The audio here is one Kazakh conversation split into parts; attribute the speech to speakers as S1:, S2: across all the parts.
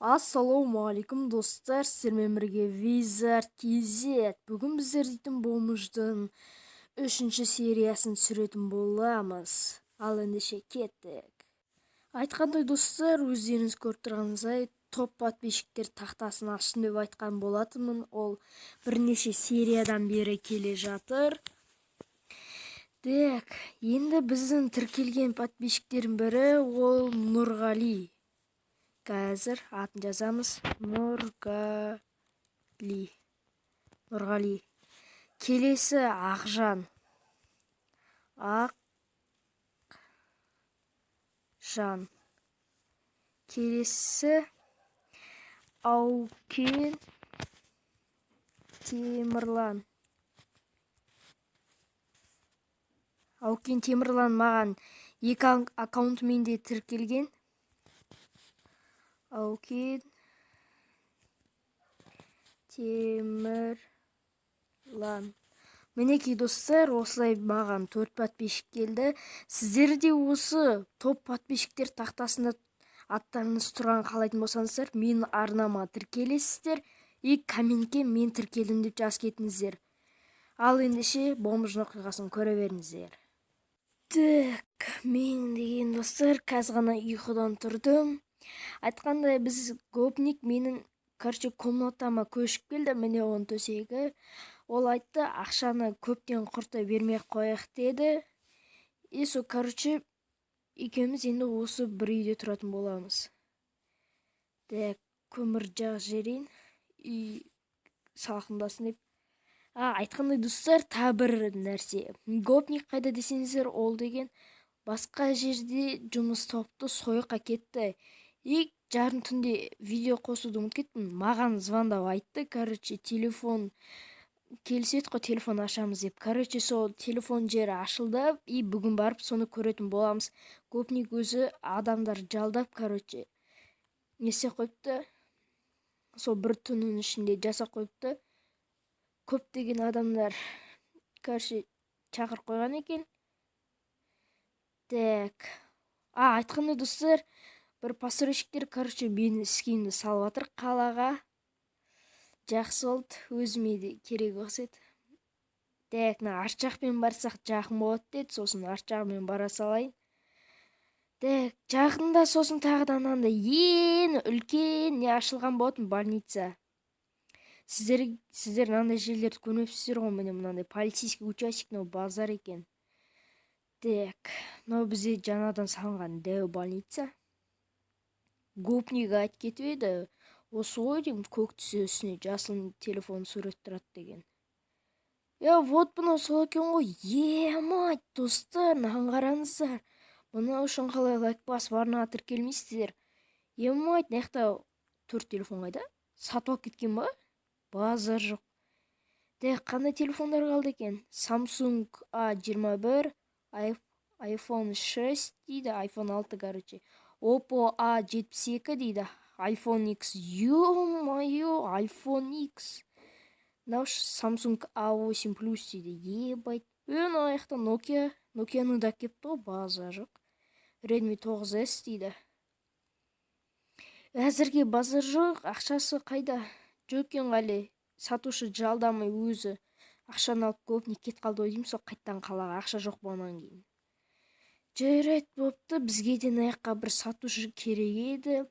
S1: Ассалаумағалейкум, достар! Сіздермен бірге Wizard KZ. Бүгін біздер дейтін бомждың үшінші сериясын түсіретін боламыз. Ал ендеше кеттік. Айтқандай, достар, өздеріңіз көріп тұрғаныңыздай, топ подписчиктер тақтасын аштым деп айтқан болатынмын. Ол бірнеше сериядан бері келе жатыр. Так, енді біздің тіркелген подписчиктердің бірі ол Нұрғали. Қазір атын жазамыз: Нұрғали. Нұрғали. Келесі Ақжан. Ақжан. Келесі Аукен Темірлан. Аукен Темірлан маған екі аккаунтымен де тіркелген. Аукен Темірлан. Мінекей, достар, осылай маған төрт подписчик келді. Сіздер де осы топ подписчиктер тақтасында аттарыңыз тұрған қалайтын болсаңыздар, менің арнама тіркелесіздер и комментке «Мен тіркелдім» деп жазып кетіңіздер. Ал ендеше бомждың оқиғасын көре беріңіздер. Так, мен деген, достар, қазір ғана ұйқыдан тұрдым. Айтқандай, біз гопник менің, короче, комнатама көшіп келді. Міне, оның төсегі. Ол айтты, ақшаны көптен құрта бермей ақ қояйық деді. И сол, короче, екеуміз енді осы бір үйде тұратын боламыз. Так, көмір жағып жіберейін, үй салқындасын деп. А, айтқандай, достар, тағы бір нәрсе: гопник қайда десеңіздер, ол деген басқа жерде жұмыс тауыпты, сол жаққа кетті. И жарым түнде видео қосуды ұмытып кеттім. Маған звондап айтты, короче, телефон келіседі қой, телефон ашамыз деп. Короче, сол телефон жері ашылды, и бүгін барып соны көретін боламыз. Гопник өзі адамдар жалдап, короче, не істеп қойыпты, сол бір түннің ішінде жасап қойыпты. Көптеген адамдар, короче, шақырып қойған екен. Так, а, айтқандай, достар, бір постройщиктер, короче, менің скинімді салып жатыр қалаға. Жақсы болды, өзіме де керек ұқсайды. Так, мына арт жақпен барсақ, жақын болады деді, сосын арт жағымен бара салайын. Так, жақында сосын тағы да анандай ең үлкен не ашылған болатын, больница. Сіздер мынандай жерлерді көрмепсіздер ғой. Міне, мынандай полицейский участок, мынау базар екен. Так, мынау бізде жаңадан салынған дәу больница. Гопник айтып кетіп еді, осы ғой деймін, көк түсі, үстіне жасыл телефон сурет тұрады деген. Е, вот, мынау сол екен ғой. Е, достар, мынаған қараңыздар. Бұны үшін қалай лайк басып, арнаға тіркелмейсіздер? Е, мать, мына жақта төрт телефон қайда? Сатып алып кеткен ба? Базар жоқ. Так, қандай телефондар қалды екен? Samsung A21, iPhone 6 дейді, iPhone 6, короче, Oppo A72 дейді, iPhone X. Ё-моё, iPhone X. Мынау Samsung A8 Plus дейді. Ебать. Е, мына жақта Nokia, Nokia'ны да әкепті ғой, базар жоқ. Redmi 9S дейді. Әзірге базар жоқ, ақшасы қайда? Жоқ екен әлі. Сатушы жалдамай өзі ақшаны алып, гопник кетіп қалды ғой деймін сол қайттан қалаға, ақша жоқ болғаннан кейін. Жарайды, болыпты. Бізге де мына жаққа бір сатушы керек еді.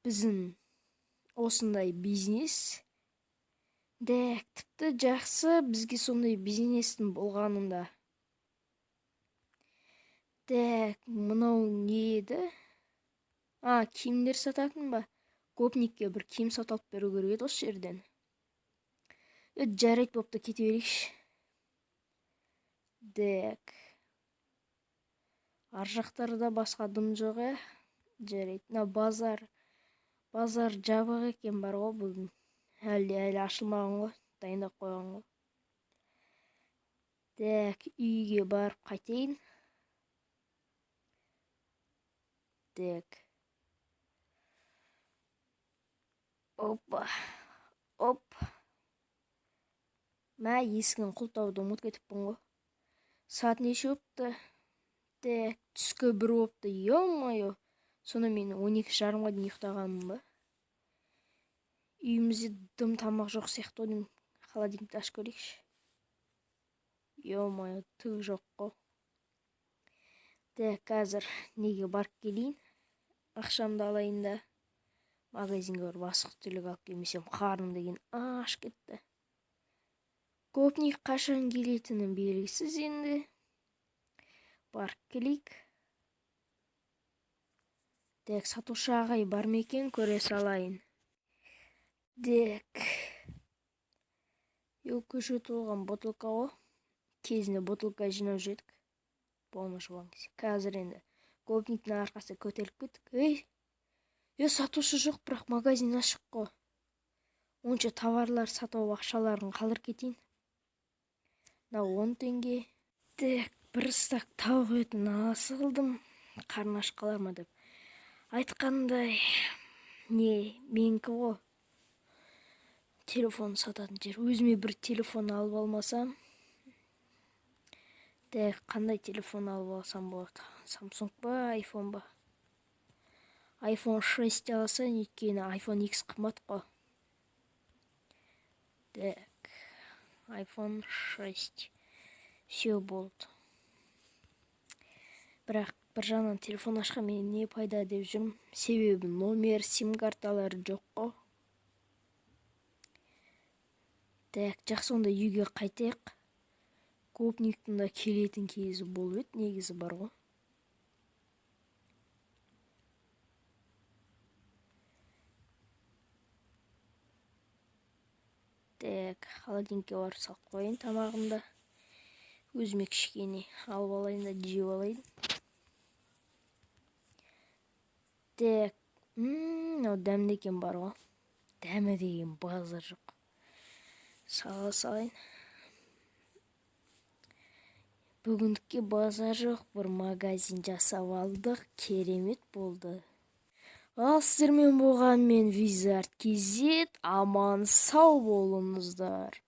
S1: Біздің осындай бизнес. Так, тіпті жақсы бізге сондай бизнестің болғанында. Так, мынау не еді? А, киімдер сататын ба? Гопникке бір киім сатып алып беру керек еді осы жерден. Е, жарайды, болыпты, кете берейікші. Так, ар жақтарда басқа дым жоқ. Иә, жарайды. Мына базар, базар жабық екен бар ғой бүгін. Әлі ашылмаған ғой, дайындап қойған ғой. Так, үйге барып қайтайын. Так, опа, оп, мә, есігін құлыптауды ұмытып кетіппін ғой. Сағат неше болыпты? Так, түскі 1 болыпты. Ё-моё, сонда мен 12:30-ға дейін ұйықтағанмын ба? Үйімізде дым тамақ жоқ сияқты ғой деймін. Холодильникті ашып көрейікші. Ё-моё, түк жоқ қой. Так, қазір неге барып келейін? Ақшамды алайын да. Магазинге барып азық-түлік алып келмесем, қарным деген аш кетті. Гопник қашан келетіні белгісіз енді. Барып келейік. Так, сатушы ағай бар ма екен, көре салайын. Так. Көше толған бутылка ғой. Кезінде бутылка жинап жүрдік. Бомж болған кезде. Қазір енді гопниктің арқасында көтеріліп кеттік. Ей, сатушы жоқ, бірақ магазин ашық қой. Онша товарлар сатып алып ақшаларын қалдырып кетейін. Мынау 10 теңге. Так, бір ыстақ тауық етін аласы қылдым. Қарны аш қалар ма деп. Айтқандай, не, менікі ғой. Телефон сататын жер. Өзіме бір телефон алып алмасам. Так, қандай телефон алып алсам болады? Samsung ба, iPhone ба? iPhone 6 алсаң, өйткені iPhone X қымбат қой. Так, iPhone 6. Все болды. Бірақ бір жағынан телефон ашқан мен не пайда деп жүрмін. Себебі номер, сим карталары жоқ қой. Так, жақсы, онда үйге қайтайық. Гопниктің да келетін кезі болып еді, негізі бар ғой. Так, холодильникке барып салып қояйын тамағымды. Өзіме кішкене алып алайын да жеп алайын. Так, мынау дәмді екен бар ғой. Дәмі деген базар жоқ. Сала салайын. Бүгіндікке базар жоқ, бір магазин жасап алдық, керемет болды. Ал сіздермен болған мен Wizard KZ, аман сау болыңыздар.